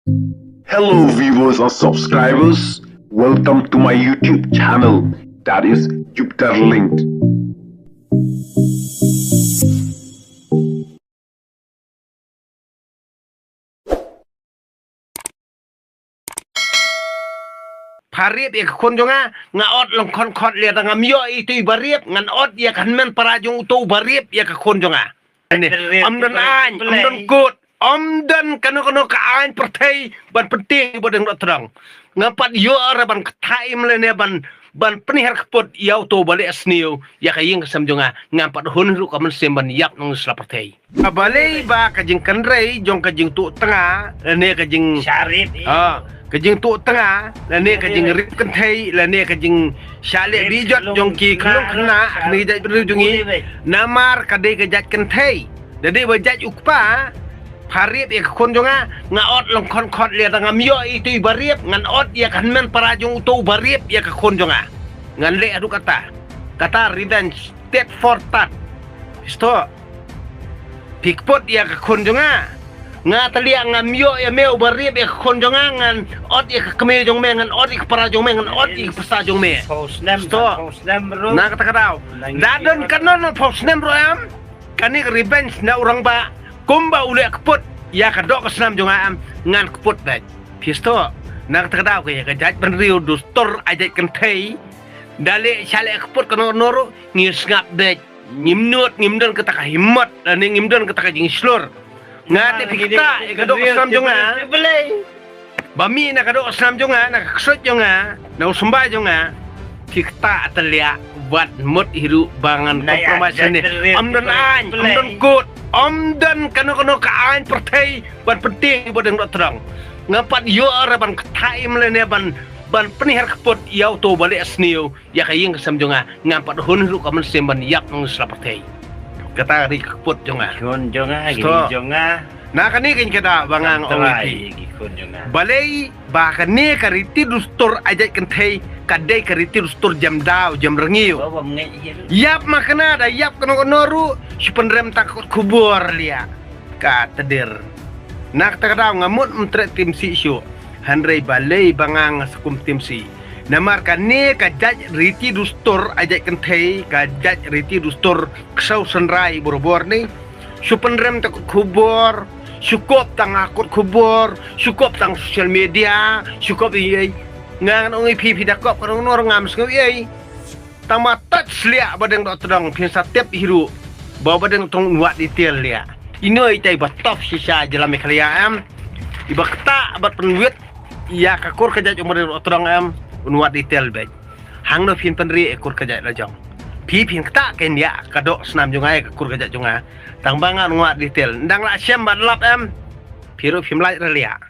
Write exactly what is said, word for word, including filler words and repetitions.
Hello viewers and subscribers, welcome to my YouTube channel, that is Jupiter Linked. Pha riap ïa ka khun jong nga, nga ot long khon khot leh, tang ngam ïoh ïa itu i ba riap, ngan ot ïa ka hynmen para jong uto ba riap ïa ka khun jong nga. Ym don aiñ, ym don kut, ym don kano kano ka aiñ pyrthei ban pyntieng ïa u ba dang doh tdong. Ngam pat ïoh re ban kthah im lane ban, ban pynhiar kput ïa uto ba leh sniew ïa ka ïing ka sem jong nga. Ngam pat hun ruh ka mynsiem ban ïap nong sla pyrthei. Ka balei ba ka jingkynrei jong ka jingtuh tnga lane ka jing, sharip, ha, ka jingtuh tnga lane ka jingriap kynthei lane ka jingshah leh bijot jong ki khyllung khynnah ha kane ka jaitbynriew jong ngi. Namar ka dei ka jait kynthei, da dei ba jait u kpa. Pha riap ïa ka khun jong nga, nga ot long khon khot leh, tang ngam ïoh ïa itu i ba riap, ngan ot ïa ka hynmen para jong uto ba riap ïa ka khun jong nga. Ngan leh haduh katta. Kata revenge tit for tat. Isto. Phi kput ïa ka khun jong nga. Nga taliah ngam ïoh ïa me u ba riap ïa ka khun jong nga, ngan ot ïa ka kmie jong me, ngan ot ïa ka para jong me, ngan ot ïa ka pisa jong me. Phew snem, isto. Phew snem ruh. Na kata ka daw. Da don kano kano phew snem ruh em. Kane ka revenge na u rangbah, kumba u leh kput ïa ka doh ka snam jong nga em, ngan kput beit. Phi isto. Na kata ka daw ka ïa ka jaitbynriew dustur a jait kynthei. Da leh shah leh kput kano kano ruh ngi sngap beit. Ngim nud, ngim don kata ka himmat, lane ngim don kata ka jingshlur. Nga te phi kta ïa ka doh ka snam jong nga. Ba mih na ka doh ka snam jong nga, na ka ksuid jong nga, na u symbai jong nga. Phi kta taliah wat mut hi ruh ba ngan compromise ne. Ym don aiñ, ym don kut, ym don kano kano ka aiñ pyrthei ban pyntieng ïa u ba dang doh tdong. Ngam pat ïoh re ban kthah im lane ban, ban pynhiar kput ïa uto ba leh sniew ïa ka ïing ka sem jong nga, ngam pat hun ruh ka mynsiem ban ïap nong sla pyrthei. Kata ka dei ka kput jong nga. Khun jong nga, ki jong nga. Na kane ka ïing ka da ba nga ong ïa phi. Balei ba kane ka riti dustur a jait kynthei ka dei ka riti dustur jem daw jem rngiew. Ïap ma kane da ïap kano kano ruh, shu pynrem tang ka kot khubor liah. Ka tdir. Na kata ka daw nga mut ym treh timsi shuh. Hynrei balei ba nga nga skum timsi. Namar kane ka jait riti dustur a jait kynthei, ka jait riti dustur ksew synrai borabor ne. Shu pynrem tang kot khubor, shu kop tang ha kot khubor, shu kop tang social media, shu kop ïa, ïa. Nga ngan ong ïa phi, phi da kop kano kano ruh ngam sngew ïa. Tang ba tat sliah ba dang doh tdong phin sa tip hi ruh. Ba ba dang tong un wad detail liah. Ino itai ba tough shisha jylla Meghalaya em. Iba kta ba pynwit ïa ka kur ka jait jong ba dang doh tdong em. Un wad detail beit. Hangno phin pynri ïa ka kur ka jait la jong. Phi phin kta kein ïa ka doh snam jong nga ïa ka kur ka jait jong nga. Tang ba ngan wad detail. Ndang la shem ban lap em. Phi ruh phim lait re liah.